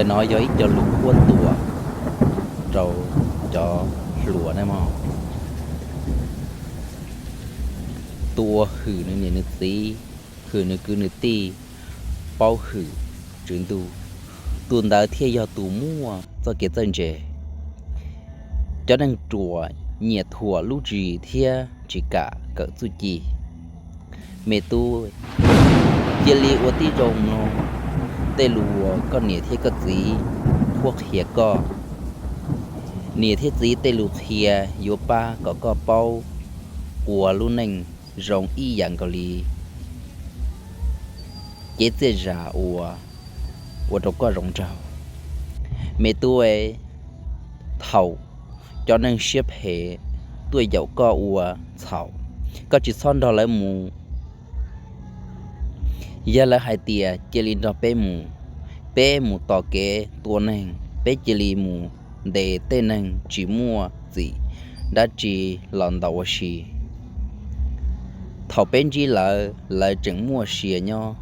Ntawm no yog ib co lus qhuab ntuas rau cov hluas ne mog. Tus uas hwm nws niam nws txiv, hwm nws kwv nws tij, paub hwm Tswv Ntuj, tus ntawd thiaj yog tus muaj txoj kev txawj ntse. Cov neeg ruam nyiam thuam lub tswv yim thiab tsis kam kawm txuj ci. Me tub, cia li ua tib zoo mloog tej lus uas koj niam thiab koj txiv qhuab qhia koj. Niam thiab txiv tej lus qhia yuav pab kom koj paub ua lub neej zoo ib yam nkaus li cev txiaj zam uas ua rau koj zoo nraug. Me tub, thaum cov neeg siab phem tuaj yaum koj ua txhaum, koj tsis txhob nrog lawv mus. Yog lawv hais tias cia li nrog peb mus, peb mus tos kev tua neeg, peb cia li mus ntes tej neeg tsis muaj txim dab tsi los ntaus ua si. Thaum peb ntsib lawv, lawv tseem muaj sia nyob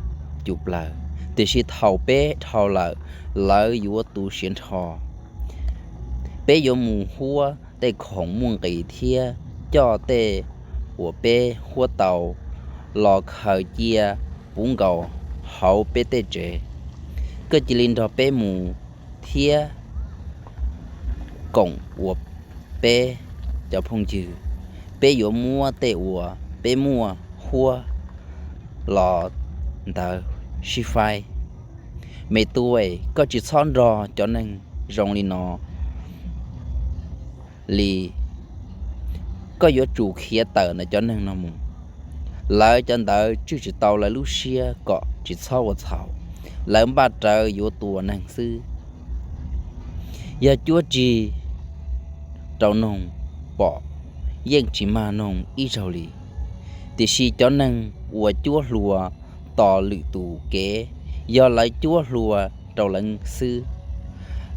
cuj plaws, tiam sis thaum peb dhau lawm, lawv yuav tu siav nrho. Peb yuav mus huab tej khoom muaj nqis thiab coj tej uas peb huab tau los khaws cia puv nkaus hauv peb tej tsev. Koj cia li nrog peb mus thiab koom ua peb cov phooj ywg. Peb yuav muab tej uas peb muaj huab los ntawd sib faib. Me tub, koj tsis txhob nrog cov neeg zoo li no li. Koj yuav tsum khiav tawm ntawm cov neeg no mus. Lawv cov ntawd tswj tsis tau lawv lub siab kom tsis txhob ua txhaum, lawv npaj rawv yuav tua neeg xwb. Yog cuab rig rau noog pom, yeej tsis mag noog ib zaug li. Tiam sis cov neeg uas cuab hlua tos lwm tus kev, yog lawv cuab hlua rau lawv xwb,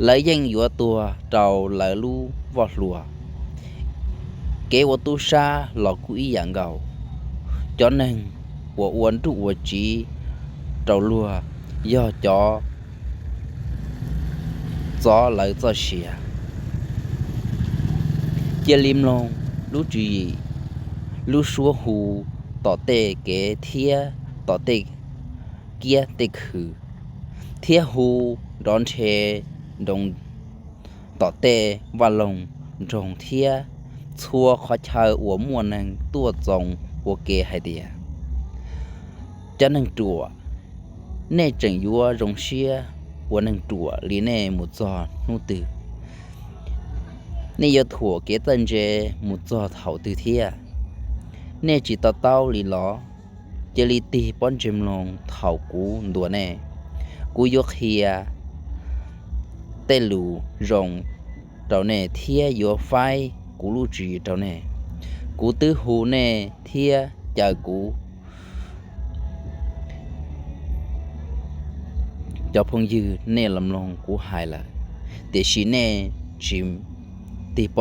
lawv yeej yuav tuag rau lawv lub voj hlua. Kev ua tub sab los kuj ib yam nkaus. Cov neeg uas ua nruj ua tsiv rau luag yog cov txov lawv txoj sia. Cia li mloog lub tswv yim, lub suab hu tom tej kev thiab tom tej kiab tej khw, thiab hu nrov nrhe nroo tom tej vaj loog nroog thiab txhua qhov chaw uas muaj neeg tuaj txoos ua ke hais tias, cov neeg ruam, nej tseem yuav zoo siab ua neeg ruam li nej mus txog hnub twg? Nej yuav thuam kev txawj ntse mus txog thaum twg thiab? Nej tsis to taub li los? Cia li tig pob ntseg mloog thaum kuv ntuas nej. Kuv yuav qhia tej lus zoo rau nej thiab yuav faib kuv lub tswv yim rau nej. Kuv twb hu nej thiab caw kuv cov phooj ywg nej los mloog kuv hais lawm, tiam sis nej tsis tig pob